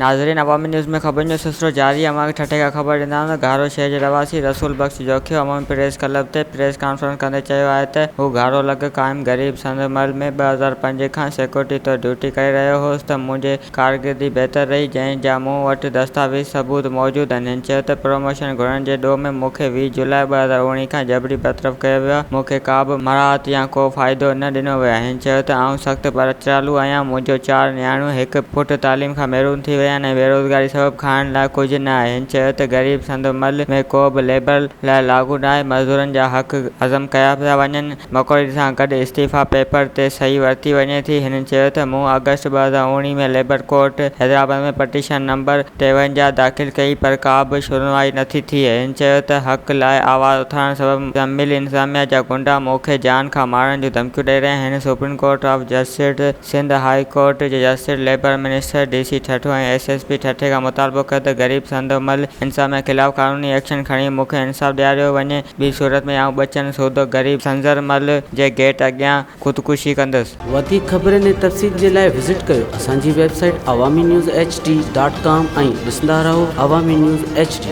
ناظرين عوامي نيوز ۾ خبرن جو سلسلو جاري اوهان کي ٺٽي کان خبر ڏيندا آهيون ته گهارو شهر جي رهواسي رسول بخش جوکيو عوامي پريس ڪلب تي پريس ڪانفرنس ڪندي چيو آهي ته هو گهارو لڳ قائم غريب سنڌ مل ۾ 2005 کان سيڪيورٽي طور ڊيوٽي ڪري رهيو هوس ته منهنجي ڪارڪردگي بهتر رهي جنهن جا مون وٽ دستاويز ثبوت موجود آهن هن چيو ته پروموشن گهرڻ جي ڏوهه ۾ مون کي 20 جولاء 2019 کان جبري برطرف ڪيو ويو آهي مون کي ڪا به مراعت يا ڪو فائدو نه ڏنو ويو آهي هن چيو ته آئون سخت پرچالو آهيان منهنجو چار نياڻيون هڪ پٽ تعليم کان محروم ٿي ويا آهن ۽ بيروزگاري سبب کائڻ لاء ڪجهه نه آهي. هن چيو ته غريب سنڌ مل ۾ ڪو به ليبر لاء لاڳو ناهي، مزدورن جا حق هضم ڪيا پيا وڃن، مقرري سان گڏ استعيفيٰ پيپر تي صحيح ورتي وڃي ٿي. هن چيو ته مون August 2019 ۾ labour court Hyderabad ۾ petition number 53 داخل ڪئي پر ڪا به شنوائي نٿي ٿئي. هن چيو ته حق لاء آواز اٿارڻ سبب مل انتظاميا جا غنڊا مون کي جان کان مارڻ جون ڌمڪيون ڏئي رهيا آهن. هن supreme court of justice Sindh high court جي justice, labour minister, D C Thatta ۽ S S P ٺٽي کان مطالبو ڪيو ته غريب سندومل انتظاميا خلاف قانوني ايڪشن کڻي مون کي انصاف ڏياريو وڃي ٻي صورت ۾ آئون ٻچن سوڌو غريب سنزرمل جي گيٽ اڳيان خودڪشي ڪندس. وڌيڪ خبرن ۽ تفصيل جي لاء وزٽ ڪيو اسان جي website Awami news H D dot com ۽ ڏسندا رهو عوامي نيوز ايڇ ڊي.